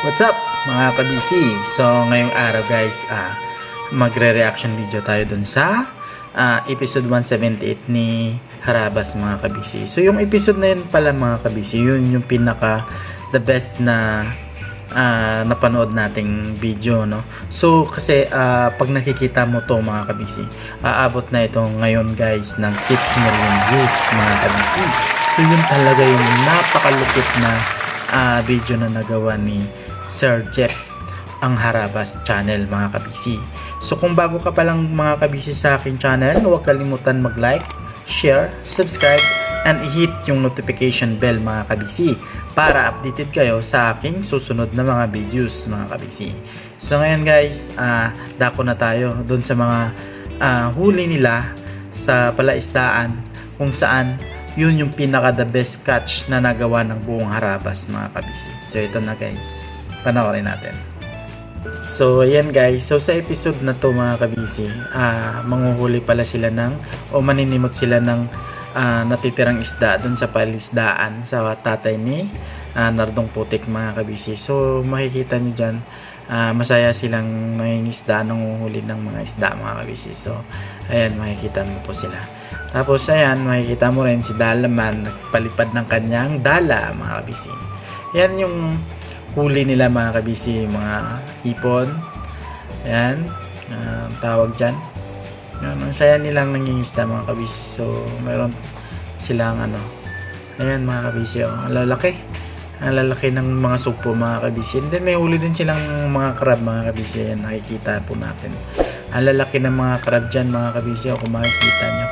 What's up, mga kabisi? So ngayong araw, guys, magre-reaction video tayo dun sa episode 178 ni Harabas, mga kabisi. So yung episode na yun pala, mga kabisi, yun yung pinaka the best na napanood nating video, no? So kasi pag nakikita mo to, mga kabisi, aabot na ito ngayon, guys, ng 6 million views, mga kabisi. So yun talaga yung napakalupit na video na nagawa ni Sir Jeff ang Harabas channel, mga kabisi. So kung bago ka pa lang, mga kabisi, sa aking channel, huwag kalimutan mag-like, share, subscribe, and hit yung notification bell, mga kabisi, para updated kayo sa aking susunod na mga videos, mga kabisi. So ngayon, guys, dako na tayo doon sa mga huli nila sa palaisdaan kung saan yun yung pinaka the best catch na nagawa ng buong Harabas, mga kabisi. So ito na, guys, panoorin natin. So ayan, guys, so sa episode na to, mga kabisi, manghuhuli pala sila ng o maninimot sila ng natitirang isda dun sa palisdaan sa tatay ni Nardong Putik, mga kabisi. So makikita nyo dyan, masaya silang nangingisda, nanguhuli ng mga isda, mga kabisi. So ayan, makikita mo po sila. Tapos ayan, makikita mo rin si Dalaman nagpalipad ng kanyang dala, mga kabisi. Yan yung huli nila, mga kabisi, mga hipon. Ayan, tawag dyan. Yan, ang saya nilang nangingisda, mga kabisi. So, meron silang ano. Ayan, mga kabisi, oh, ang lalaki. Ang lalaki ng mga sugpo, mga kabisi. And then may huli din silang mga crab, mga kabisi. Ayan, nakikita po natin. Ang lalaki ng mga crab dyan, mga kabisi, oh, kung makikita nyo.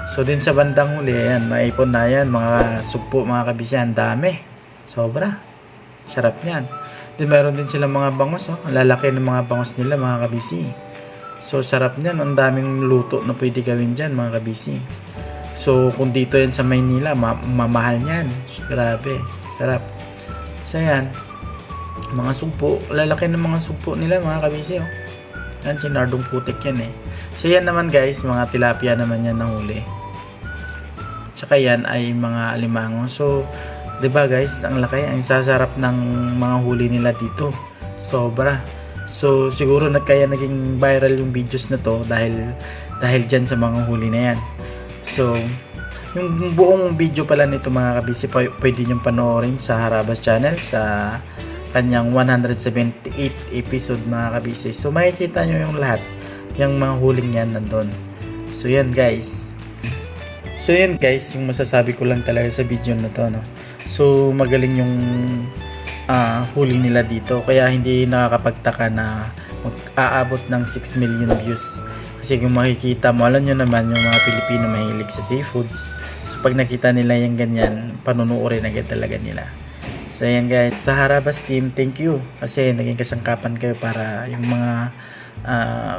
So din sa bandang huli, ayan, naipon na yan, mga sugpo, mga kabisi, ang dami. Sobra. Sarap niyan. Then meron din silang mga bangos, oh. Ang lalaki ng mga bangos nila, mga kabisi. So sarap niyan, ang daming luto na pwede gawin diyan, mga kabisi. So kung dito yan sa Maynila, mamahal niyan. Grabe, sarap. So yan, mga sugpo, lalaki ng mga sugpo nila, mga kabisi, oh. Yan, si Nardong Putik yan eh. So yan naman, guys, mga tilapia naman yan na huli. Tsaka yan ay mga alimango. So, 'di ba, guys, ang laki, ang sasarap ng mga huli nila dito. Sobra. So, siguro na kaya naging viral yung videos na to dahil dahil dyan sa mga huli na yan. So, yung buong video pala nito, mga kabisi, pwede nyo panoorin sa Harabas channel sa kanyang 178 episode, mga kabisi. So, makikita nyo yung lahat, yung mga huling yan nandun. So, yan, guys. So, yan, guys, yung masasabi ko lang talaga sa video na to, no? So, magaling yung huli nila dito. Kaya hindi nakakapagtaka na mag-aabot ng 6 million views. Kasi kung makikita mo, alam nyo naman yung mga Pilipino mahilig sa seafoods. So, pag nakita nila yung ganyan, panunuorin agad talaga nila. So, ayan, guys. Sa Harabas team, thank you. Kasi naging kasangkapan kayo para yung mga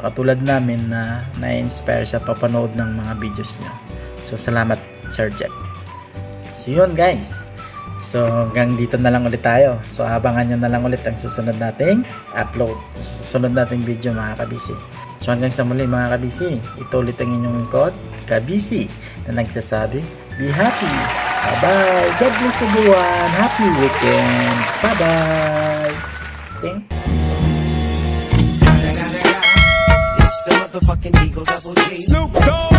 katulad namin na na-inspire sa papanood ng mga videos nyo. So, salamat, Sir Jack. So, yun, guys. So, hanggang dito na lang ulit tayo. So, abangan nyo na lang ulit ang susunod nating upload. Susunod nating video, mga kabisi. So, hanggang sa muli, mga kabisi. Ito ulit ang inyong lingkod, Kabisi, na nagsasabi, be happy. Bye-bye. God bless everyone. Happy weekend. Bye-bye. Thank It's the motherfucking D-O Double G. Snoop Dogg.